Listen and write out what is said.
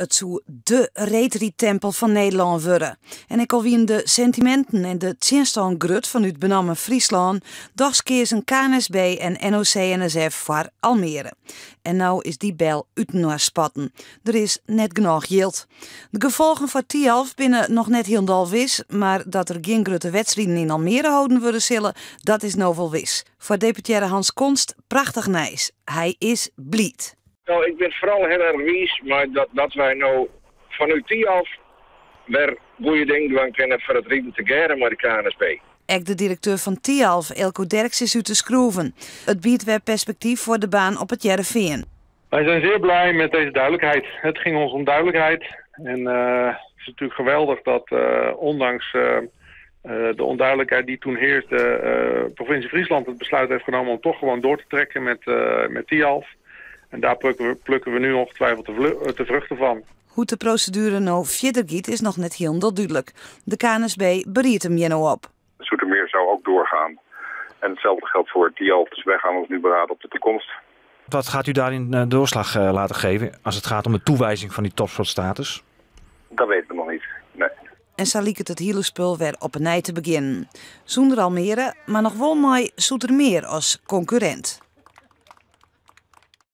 It soe dé reedrydtempel fan Nederlân wurde. En ek al wienen de sentiminten en de tsjinstân grut fanút benammen Fryslân, dochs keazen KNSB en NOC-NSF foar Almere. En no is dy bel útinoar spatten. Der is net genôch jild. De gefolgen foar Thialf binne noch net hielendal wis, mar dat der gjin grutte wedstriden yn Almere holden wurde sille, dat is no wol wis. Foar deputearre Hans Konst prachtich nijs. Hy is bliid. No, ik bin foaral hiel erch wiis mei dat, dat wy no fanút Thialf wer goede dingen dwaan kinne foar it riden tegearre mei de KNSB. Ek de direkteur fan Thialf, Eelco Derks, is út de skroeven. It biedt wer perspektyf foar de baan op It Hearrenfean. Wij zijn zeer blij met deze duidelijkheid. Het ging ons om duidelijkheid. En het is natuurlijk geweldig dat ondanks de onduidelijkheid die toen heerste, provincie Friesland het besluit heeft genomen om toch gewoon door te trekken met Thialf. En daar plukken we nu ongetwijfeld de vruchten van. Hoe't de proseduere no fierder giet is noch net hielendal dúdlik. De KNSB beriedt him hjir no op. Zoetermeer zou ook doorgaan. En hetzelfde geldt voor Thialf. Dus wij gaan ons nu beraden op de toekomst. Wat gaat u daarin doorslag laten geven als het gaat om de toewijzing van die topsportstatus? Dat weten we nog niet, nee. En sa liket it hiele spul wer op 'e nij te begjinnen. Sûnder Almere, mar noch wol mei Zoetermeer as konkurrint.